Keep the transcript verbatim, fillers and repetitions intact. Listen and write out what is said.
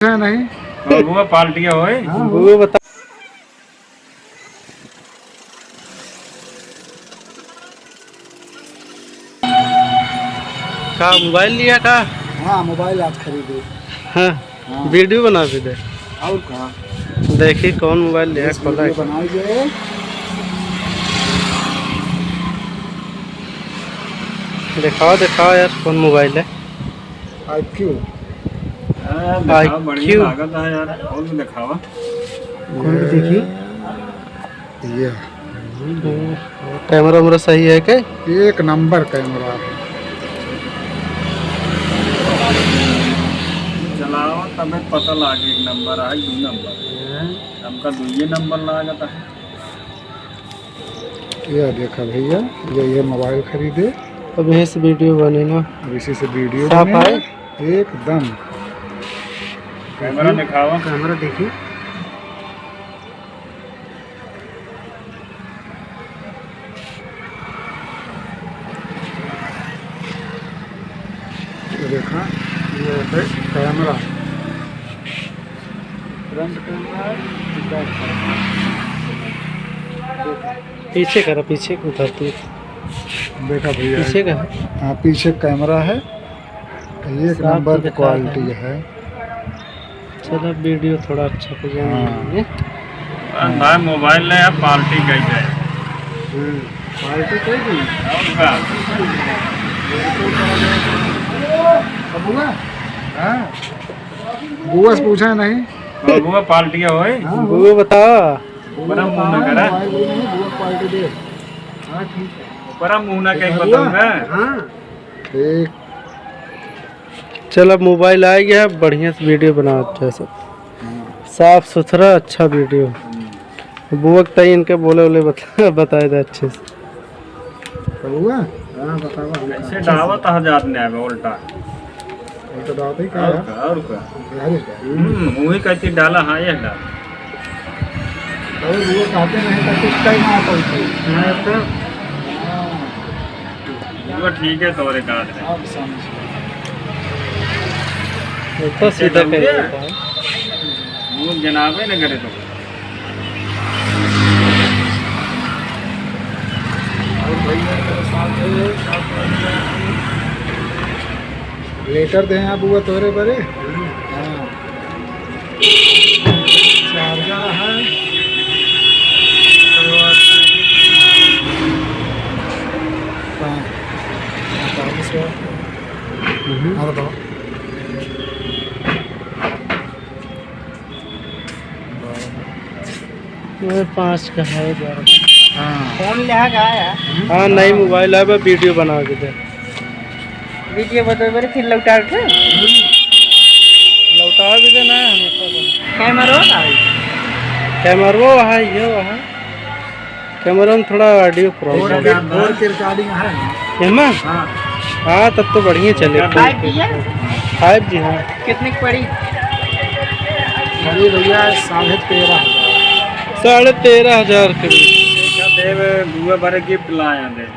है नहीं। और वो पार्टी होए। हाँ, वो बता। का मोबाइल लिया का? हाँ, मोबाइल आज खरीदे। हाँ, हाँ। वीडियो बना भी दे। और का? देखी कौन मोबाइल लिया, इस खोला वीडियो है। बनाई जाए। दिखाओ, दिखाओ यार, कौन मोबाइल है? आई क्यू। हाँ, दिखावा, बढ़िया आई क्यू। लागत है यार, और भी दिखावा। कौन देखी? ये। कैमरा वैमरा सही है के? एक नंबर कैमरा है। चलावा तबे पता लागे, एक नंबर है, दो नंबर। हमका दो ये नंबर लागत है। ये देखा भैया, ये, ये मोबाइल खरीदे। अब यही से वीडियो बने ना। अब इसी से वीडियो साफ बने। है? एकदम। कैमरा दिखावा। कैमरा देखी। ये देखा, ये है कैमरा। फ्रंट कैमरा है, बैक कैमरा। देखा। पीछे करा, पीछे को धरती। देखा भैया, पीछे का है? हाँ, पीछे कैमरा है, एक साफ नंबर दिखा क्वालिटी है। है। चलो, वीडियो थोड़ा अच्छा हो जाए। हाँ। भाई, मोबाइल ले, अब पार्टी कही जाए। हम्म, पार्टी कही जाए। और का? बबुआ? हाँ। बुआ से पूछा नहीं? बबुआ पार्टी होए? हाँ, बुआ बताओ। बड़ा मुंह ना करा। मोबाइल नहीं, बुआ पार्टी दे। हाँ, ठीक है। बड़ा मुंह ना कहीं बताऊंगा। हाँ। ठीक। चल, अब मोबाइल आ गया, बढ़िया से वीडियो बनावत है सब। हाँ। साफ सुथरा, अच्छा वीडियो। हम्म। बुआ के ताई इनके बोले वोले बता, बताए दे अच्छे से। बबुआ? हाँ, बतावा, हम कैसे अच्छे से। डावत हजार ने आवे उल्टा। उल्टा डावत ही का और है? का, और का? बिहारी का? हम्म, वही कहती डाला, हाँ, ये डाल। और वो कहते नहीं तो कुछ कहीं ना आता उल्टा। हाँ, तो। हाँ। वो ठीक है, तोरे का है। अब समझ गए। वो तो सीधा कह देता है। वो जनाबे न करे तो। और भैया के साथ है, साथ में लेटर दे हैं आप, वो तोरे बरे। हाँ। चार्जर है। हाँ। हाँ, तो आप इसको हम्म। हाँ, बताओ। वो पाँच का है, ग्यारह। हाँ। फोन ले आ गया है। हाँ, नई मोबाइल आए बा, वीडियो बना के दे। वीडियो बदल बरे फिर लौटा उठे। लौटा भी देना है हमेशा को। कैमरा का है? कैमरा वो है, ये वो है। कैमरा में थोड़ा ऑडियो प्रॉब्लम। फोर के, फोर के रिकॉर्डिंग है। एमा? हाँ। हाँ, तब तो बढ़िया चले। फाइव जी है? फाइव जी, हाँ। कितने की पड़ी? अरे भैया, साढ़े तेरह हजार। साढ़े तेरह हजार के। देवे, बुआ बरे गिफ्ट लाया देवे।